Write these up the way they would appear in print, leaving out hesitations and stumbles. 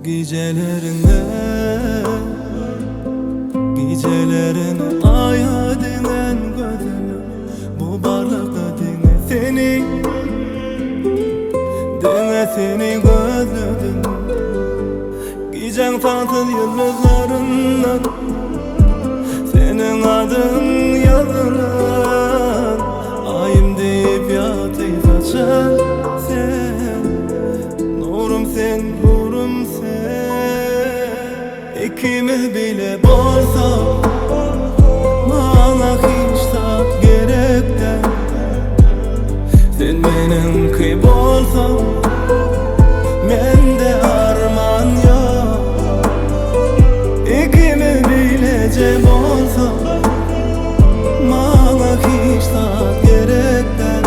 Gijelerine Gijelerine Aýa deňän gözüme Bu barlykda diňe seni Diňe seni gözledim Gijäň sansyz ýyldyzlaryndan Seniň adyň ýazylan Aýym diýip ýagty saçan sen Nurum sen, nurum sen Ikimiz bile bolsak Maňa hiç zat gerek däl Sen meniňki bolsaň Mende arman ýok Ikimiz bileje bolsak Maňa hiç zat gerek däl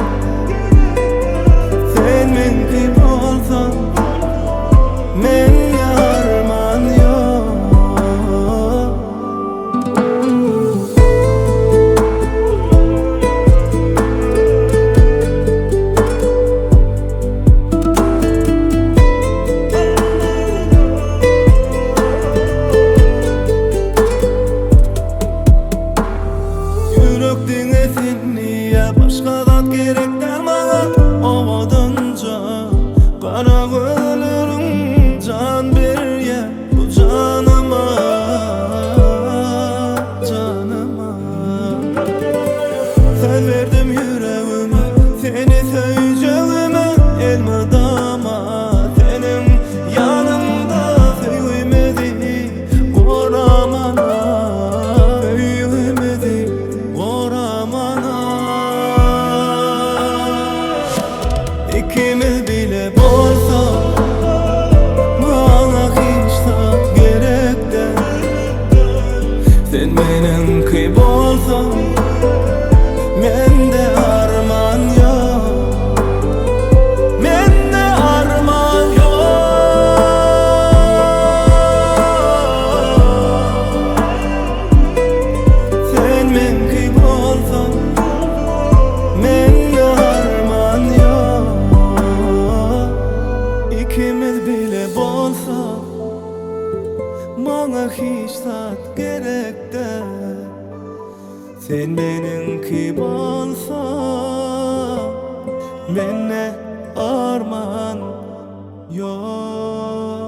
Sen meňki bolsaň Mende arman ýok. Ýürek diňe sen diýýä Başga zat gerek däl maňa Owadanja gara gözleriň Jan berýä bu janyma Janyma Söz berdim ýüregime Seni söýjegime Elmydama seniň ýanyňda Söýgimizi goramana Söýgimizi goramana Ikimiz bile bolsak Maňa hiç zat gerek däl Sen meniňki bolsaň Mende arman ýok Mende arman ýok Sen meňki bolsaň Mende arman ýok Ikimiz bile bolsak Maňa hiç zat gerek däl Sen meniňki bolsaň Mende arman ýok.